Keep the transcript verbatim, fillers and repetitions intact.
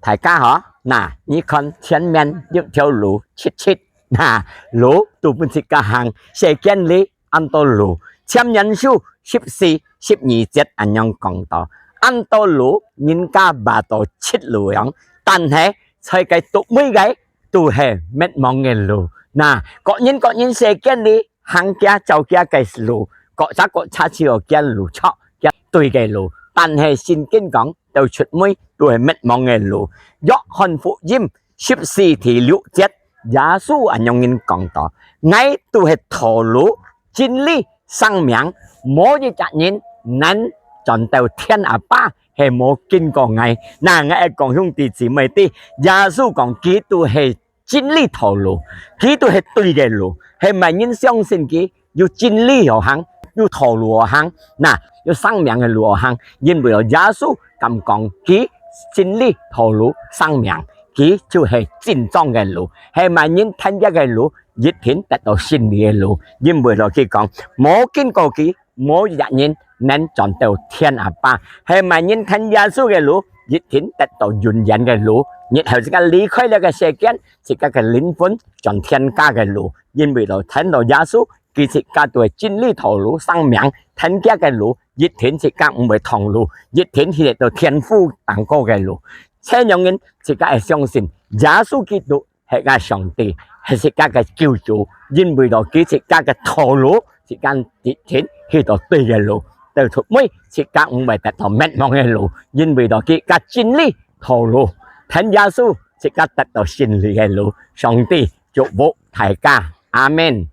大家好，那，你看前面有條路直直，那，路都分自家行，世間裡恁多路，箴言書十四、十二節恁樣講到，恁多路，人家話到直路樣，但係在該最尾个都係滅亡个路。那，各人各人世間裡行佢走佢个路，各儕各儕只有佢路著，佢對个路。但係聖經講，到出尾都係滅亡个路。約翰福音十四第六節，耶穌恁樣講到：「𠊎都係道路、真理、生命，無一隻人能轉到天阿爸，係無經過𠊎。」那，𠊎愛講兄弟姊妹知，耶穌講佢都係真理道路，佢都係對个路，係麼人相信佢，有真理好行，有道路好行，那，有生命个路好行，因為有耶穌敢講佢真理、道路、生命，佢就係真正个路，係麼人跈佢个路，一定得到勝利个路，因為落去講，無經過佢，無一隻人能轉到天阿爸，係麼人跈耶穌个路，一定得到永遠个路。日後自家離開這個世間，自家个靈魂轉天家个路，因為落跈到耶穌，佢自家都係真理道路、生命，跈佢个路，一定自家毋會蕩路，一定去到天父頂高个路。這樣人自家愛相信耶穌基督 係个上帝，係自家个救主，因為到佢自家个道路，自家一定去到對个路，到出尾自家毋會得到滅亡个路，因為到佢个真理道路，跈耶穌自家得到勝利个路。上帝祝福大家，阿們。